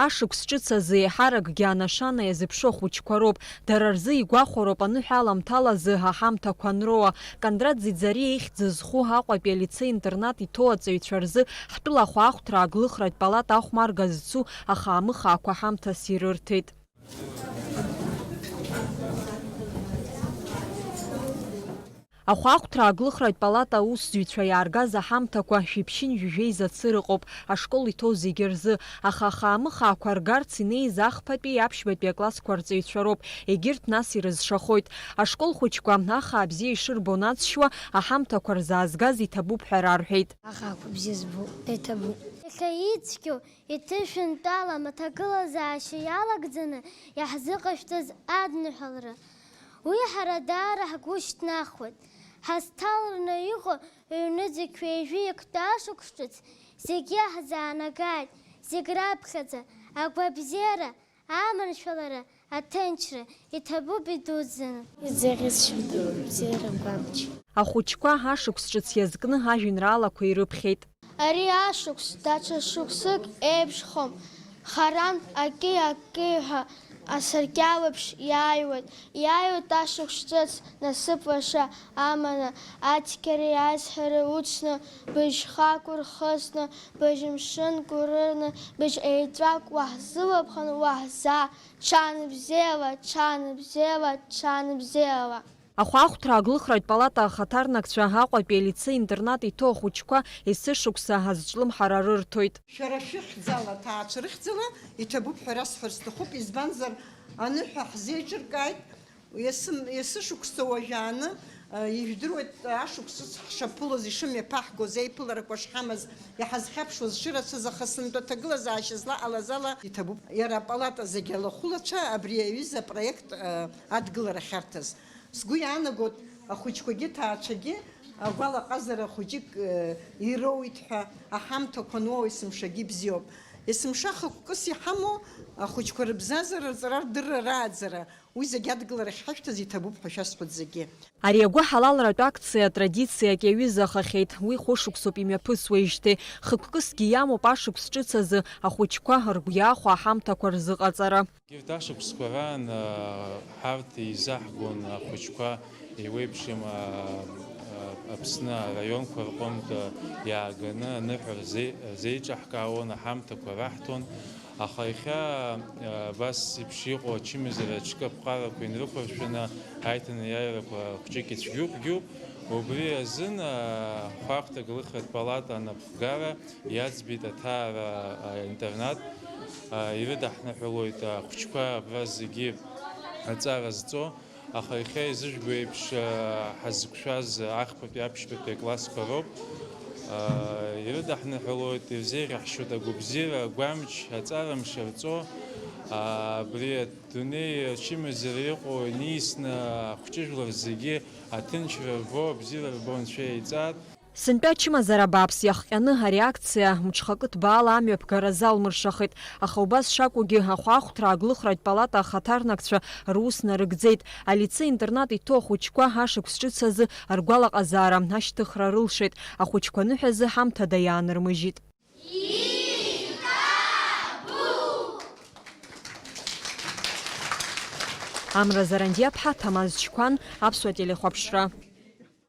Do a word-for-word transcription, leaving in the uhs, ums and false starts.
Ашықәс ҿыц азы еиҳаракгьы анашана иазыԥшу ахәыҷқәа роуп. Дара рзы игәахәароуп аныҳәа аламҭалазы аҳамҭақәа анроуа. Кондрат Ӡиӡариа ихьӡ зху Аҟәатәи алицеи-интернат иҭоу аҵаҩцәа рзы ҳтәыла ахәаахәҭра аглыхратә палата ахәмарга зцу ахаамыхаақәа ҳамҭас ирырҭеит. Ахәаахәҭра аглыхратә палата аусзуҩцәа иааргаз аҳамҭақәа шәиԥшьынҩажәеи зацы рыҟоуп, ашкол иҭоу зегьы рзы, аха ахаамыхаақәа ргарц инеиз ахԥатәи аԥшьбатәи аклассқәа рҵаҩцәа роуп, егьырҭ нас ирызшахоит. Ашкол хәыҷқәа ахаа бзиа ишырбо наҵшьуа, аҳамҭақәа рзаазгаз иҭабуп ҳәа рарҳәеит. Ахаақәа бзиа збо, иҭабуп. Иахьа ицқьоу, иҭышәынтәалам аҭагылазаашьа иалагӡаны иаҳзыҟашәҵаз адныҳәалара. Уи ҳара даара ҳгәы шьҭнахуеит. Ҳазҭалраны иҟоу ҩнызқь ҩажәи актәи ашықәс ҿыц зегьы ҳзаанагааит, зегь раԥхьаӡа агәабзиара, аманшәалара, аҭынчра иҭабуп идуӡӡаны. Изеӷьасшьоит агәабзиара гәамч. Ахәыҷқәа ашықәс ҿыц иазкны ажәеинраалақәа ирыԥхьеит. Ари ашықәс даҽа шықәсык еиԥшхом. Харантә аки-аки ҳәа асаркьал еиԥш иааиуеит. Иааиуеит ашықәс ҿыц насыԥ лаша аманы, ацқьареи аизҳареи уцны, быжь хак урхысны, быжь мшынк урырны, быжь еҵәак уаҳзылаԥхан, уаҳзаа, ҽаанбзиала, ҽаанбзиала, ҽаанбзиала. Ахәаахәҭра аглыхратә палата ахаҭарнакцәа Аҟәатәи алицеи-интернат иҭоу ахәыҷқәа есышықәса азҿлымҳара рырҭоит. Шәара шәыхьӡала, аҭаацәа рыхьӡала иҭабуп ҳәа расҳәар сҭахуп, избанзар, аныҳәа ҳзеиҿыркааит, есым-, есышықәса уажәааны, э, ижәдыруеит, ашықәс ҿыц ҳшаԥылоз, ишымҩаԥаҳгоз, еиԥыларақәа шҳамаз, иҳазхьаԥшуаз шырацәаз, аха сынтәа аҭагылазаашьа злаҟалаз ала иҭабуп. Иара апалата зегьы алахәылацәа абри аҩыза апроект, э, адгылара ахьарҭаз. Сгәы иаанагоит, ахәыҷқәагьы ҭаацәагьы агәалаҟазара хәыҷык, э, ироуит ҳәа аҳамҭақәа ануоу есымшагьы бзиоуп. Есымша хықәкыс иҳамоу ахәыҷқәа рыбзазара, рҵара, рдырра, рааӡара, уи зегь адгылара ахьҳашәҭаз иҭабуп ҳәа шәасҳәоит зегьы. Ари агәыҳалалратә акциа традициак иаҩызахахьеит, уи хәышықәсоуп имҩаԥысуеижьҭеи. Хықәкысгьы иамоуп ашықәс ҿыц азы ахәыҷқәа ргәы иахәо аҳамҭақәа рзыҟаҵара. Егьырҭ ашықәсқәа раан, а, ҳарҭ еизаҳгон ахәыҷқәа еиуеиԥшым, а, а, Аԥсны араионқәа рҟынтә иааганы аныҳәа рзеи-, рзеиҿаҳкаауан, аҳамҭақәа раҳҭон. Аха иахьа, а, абас еиԥш иҟоу ачымазара аҽкаԥҟарақәа инрықәыршәаны аиҭанеиааирақәа хәҷык ицәгьоуп-гьоуп. Убри азын, а, ахәаахәҭра аглыхратә палата анапхгара иаӡбеит аҭаара, а, интернат, а, ирыдаҳныҳәалоит ахәыҷқәа абра зегьы аҵара зҵо, аха иахьа изыжәбо еиԥш, а, ҳазықәшәаз ахԥатәи аԥшьбатәи аклассқәа роуп. А, ирыдаҳныҳәалоит, ирзеиӷьаҳшьоит агәабзиара, агәамч, аҵара мшарҵо, а, абри адунеи ачымазара иҟоу иниасны ахәҷыжәлар зегьы аҭынчра рбо, абзиара рбо Анцәа иеиҵааит. Сынтәа ачымазара бааԥс иахҟьаны ари акциа мҽхакы ҭбаала амҩаԥгара залмыршахеит, аха убас шакәугьы ахәаахәҭра аглыхратә палата ахаҭарнакцәа рус нарыгӡеит. Алицеи-интернат иҭоу ахәыҷқәа ашықәс ҿыц азы ргәалаҟазаара ашьҭыхра рылшеит, ахәыҷқәа аныҳәа азы ҳамҭада иаанырмыжьит. Амра Зарандиаԥҳа, Ҭамаз Чқәан, Аԥсуа телехәаԥшра.